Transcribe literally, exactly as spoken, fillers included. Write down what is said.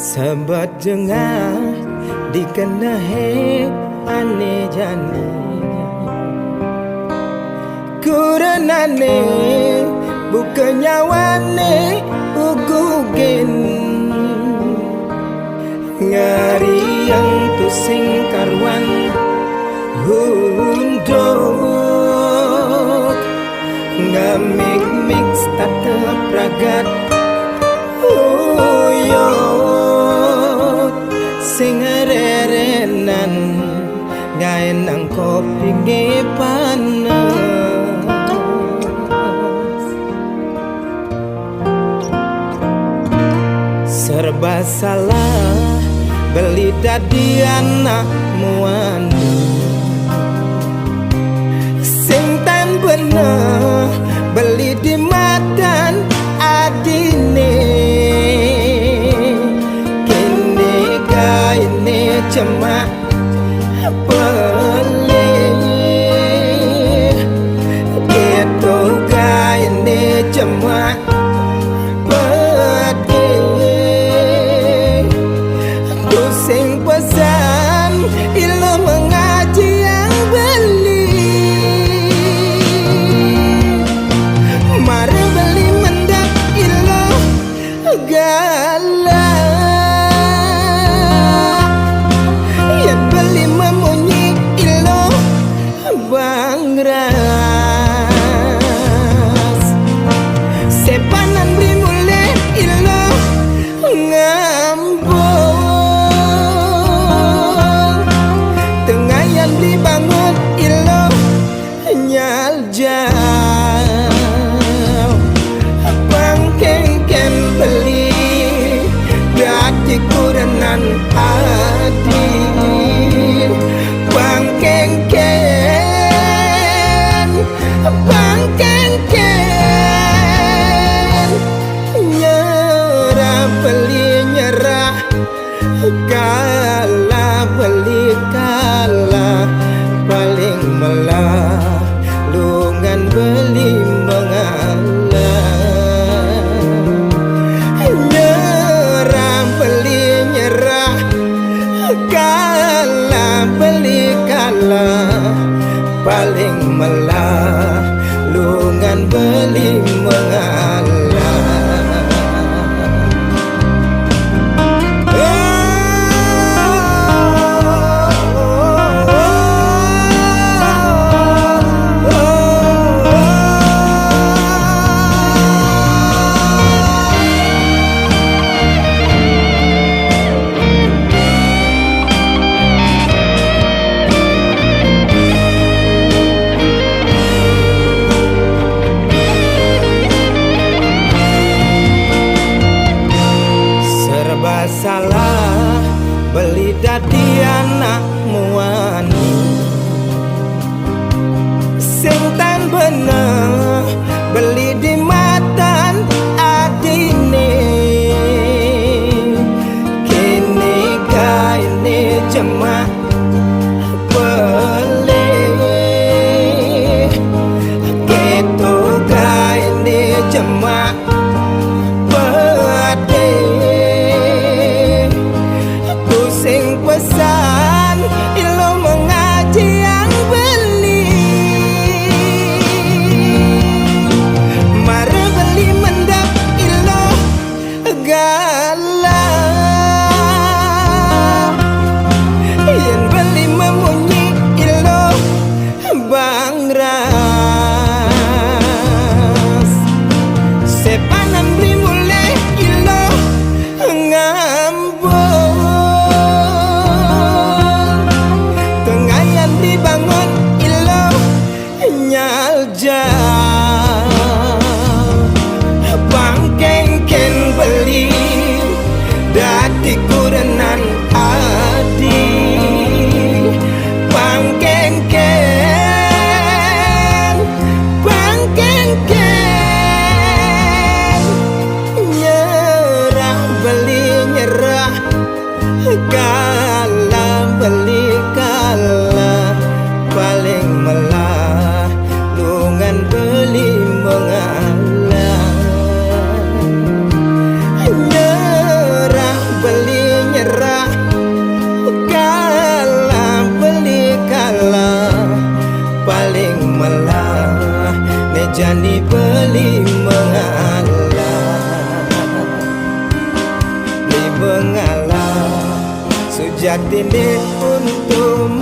Sebet jengah dikenehe ane jani. Kurenane buka nyawane ugugen. Ngariang tusing karuan hunduk. Ngamik-mik stata pragat uyut. Sing rerenan ngaenang kopi nge panas. Serba salah beli dadi anak muani. Sing tan beneh beli di matan adine. Kene gaene cemak pelih. Keto gaene cemak pedih. Tusing pesan ilo mengaji yang beli. Mare beli mendap ilo galak. Yen beli memunyi ilo bangras. Sepanan beli mulih ilo ngambung. Tengayan beli bangun ilo nyaljau. Pangkengken beli dadi kurenan adi. Pangkengken, pangkengken, nyerah beli nyerah. Kalah beli kalah, paling melah lungan beli mengalah. Nyerah beli nyerah, kalah beli kalah, paling melah lungan beli mengalah. Serba salah beli dadi anak muani. Sing tan beneh beli di matan adine. Kene gaene cemak pelih. Keto gaene cemak pedih. Tusing pesan ilo mengaji yang beli. Mare beli mendap ilo galak. Yen beli memunyi ilo bangras. Sep Jani beli mengalah, beli mengalah. Sujati ni untuk